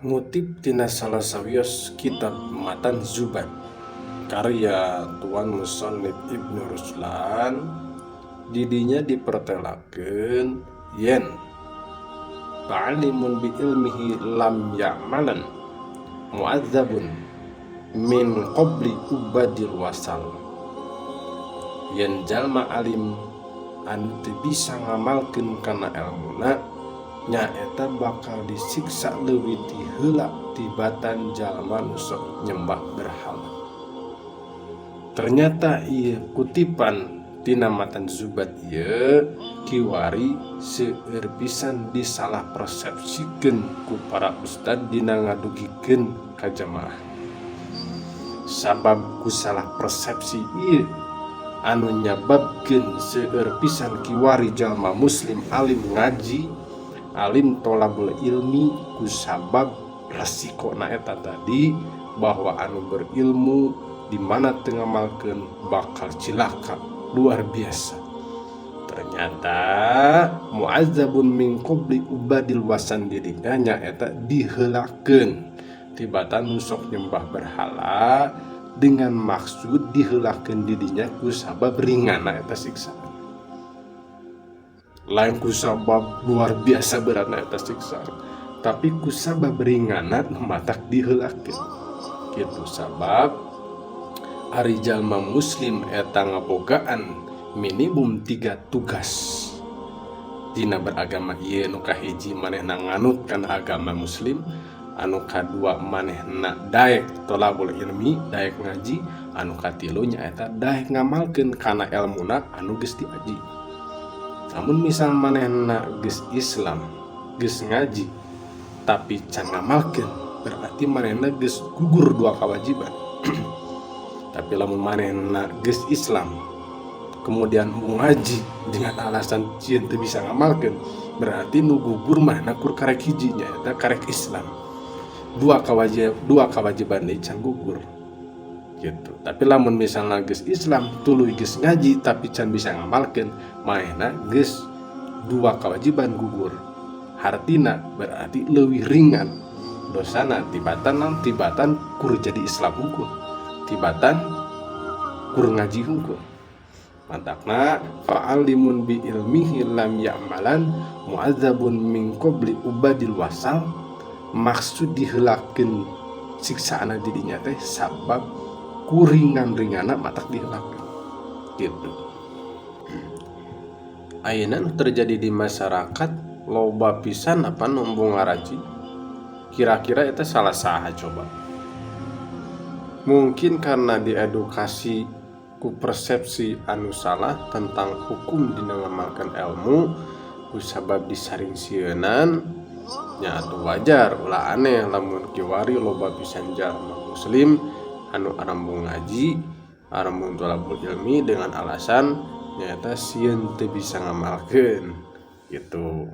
Ngutip tina salah sawios kitab Matan Zubad karya Tuan Musannif Ibnu Ruslan, didinya dipertelakeun yen fa'alimun bi ilmihi lam ya'malan mu'adzabun min qabli ubadil wasal, yen jalma alim anu teu bisa ngamalkeun kana elmuna, nyaeta bakal disiksa leuwih ti heula tibatan jalma nu sok nyembah berhala. Ternyata ieu kutipan tina Matan Zubad ieu kiwari seueur pisan disalah persepsikeun ku para ustad dina ngadugikeun ka jamaah. Sabab ku salah persepsi ieu anu nyababkeun seueur pisan kiwari jalma muslim alim ngaji, alim tolabul ilmi, ku sabab resikona eta tadi bahwa anu berilmu di mana teu ngamalkeun bakal cilaka luar biasa. Ternyata mu'adzabun min qabli ubadil wasan dirinya nyaeta diheulakeun tibatan nu sok nyembah berhala dengan maksud diheulakeun didinya ku sabab ringanna eta siksaan, lain ku sabab luar biasa beratna eta siksaan, tapi ku sabab ringanna matak diheulakeun gitu. Sabab ari jalma muslim eta ngabogaan minimum 3 tugas dina beragama ieu. Nu kahiji, manehna nganut kana agama muslim. Anu kadua, manehna daek tolabul ilmi, daek ngaji. Anu katilu, nyaeta daek ngamalkeun kana elmuna anu geus diaji. Namun misal manehna geus Islam, geus ngaji, tapi can ngamalkeun, berarti manehna geus gugur dua kewajiban. Tapi lamun manehna geus Islam, kemudian ngaji dengan alasan sieun teu bisa ngamalkeun, berarti nu gugur manehna kur karek hiji, nyaeta karek Islam. Dua kewajiban deui can gugur gitu. Tapi lamun misalnya geus Islam, tuluy geus ngaji, tapi can bisa ngamalkeun, manehna geus dua kewajiban gugur. Hartina berarti leuwih ringan dosana tibatan naon? Tibatan kur jadi Islam hungkul, tibatan kur ngaji hungkul. Matakna fa'alimun bi ilmihi lam ya'malan mu'adzabun min qabli ubadil wasal, maksud diheulakeun siksaan didinya teh sabab ku ringan-ringanna matak diheulakeun gitu. Ayeuna nu terjadi di masyarakat loba pisan apa nu embung ngaraji? Kira-kira eta salah saha coba? Mungkin karena diedukasi ku persepsi anu salah tentang hukum dina ngamalkeun ilmu, ku sabab disaring sieunan nya atuh wajar, ulah aneh lamun kiwari loba pisan jalma muslim anu arembung ngaji, arembung tolabul ilmi dengan alasan nyaeta sieun teu bisa ngamalkeun gitu.